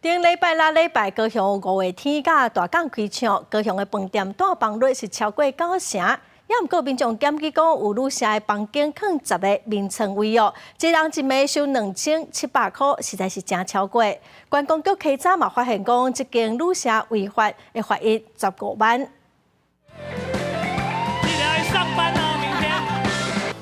頂禮拜六禮拜高雄五月天佮大港開唱，高雄的飯店訂房率是超過九成，也毋過民眾檢舉講有旅社的房間囥十个眠床違約，一人一暝收2700箍，實在是誠超過。觀光局稽查嘛發現講，這間旅社違法，會罰伊15萬。記得要上班哦，明天。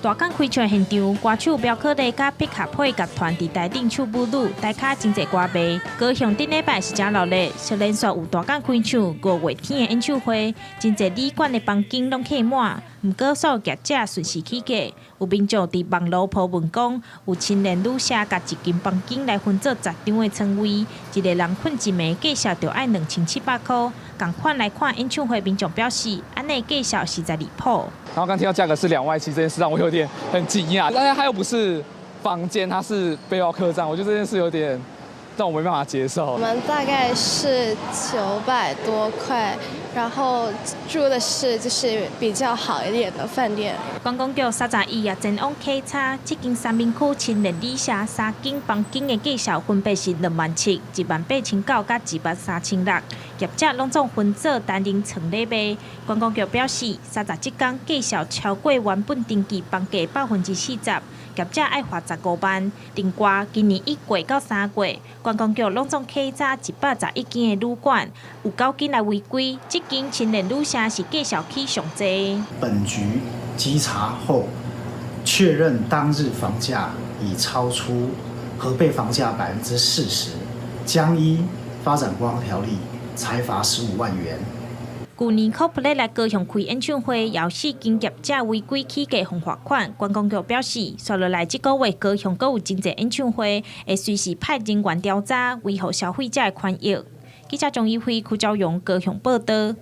大港開唱現場，歌手苗可麗佮碧卡配樂團佇台頂唱舞女，台跤真濟歌迷。高雄頂禮拜是誠熱鬧，是連續有大港開唱五月天的演唱會，真濟旅館的房間攏客滿。毋過所有業者順勢起價，有民眾佇網路 po 文講，有青年旅社共一間房間來分做十張的床位，一个人睏一暝價數就愛2700箍。仝款來看演唱會，民眾表示，按呢價數實在離譜。然後剛聽到價格是2萬7，這件事讓我有點很驚訝。但是它又不是房間，它是背包客棧，我覺得這件事有點讓我沒辦法接受。我們大概是900多塊，然後住的是就是比較好一點的飯店。觀光局31也前往稽查，這間三民區青年旅社三間房間的價數分別是2萬7、1萬8千9佮2萬3千6，業者攏總分做單人床咧賣。觀光局表示，30這工價數超過原本登記房價40%，業者愛罰15萬。另外，今年1月到3月，觀光局攏總稽查111間的旅館，有九間來違規，這間青年旅社是價數起上濟。本局稽查後確認當日房價已超出核備房價40%，將依發展觀光條例裁罰15萬元。舊年 Coldplay 來高雄開演唱會，有四間業者違規起價予罰款。觀光局表示，紲落來這個月高雄閣有真濟演唱會，會隨時派人員調查，維護消費者的權益。記者張一輝、柯昭榮高雄報導。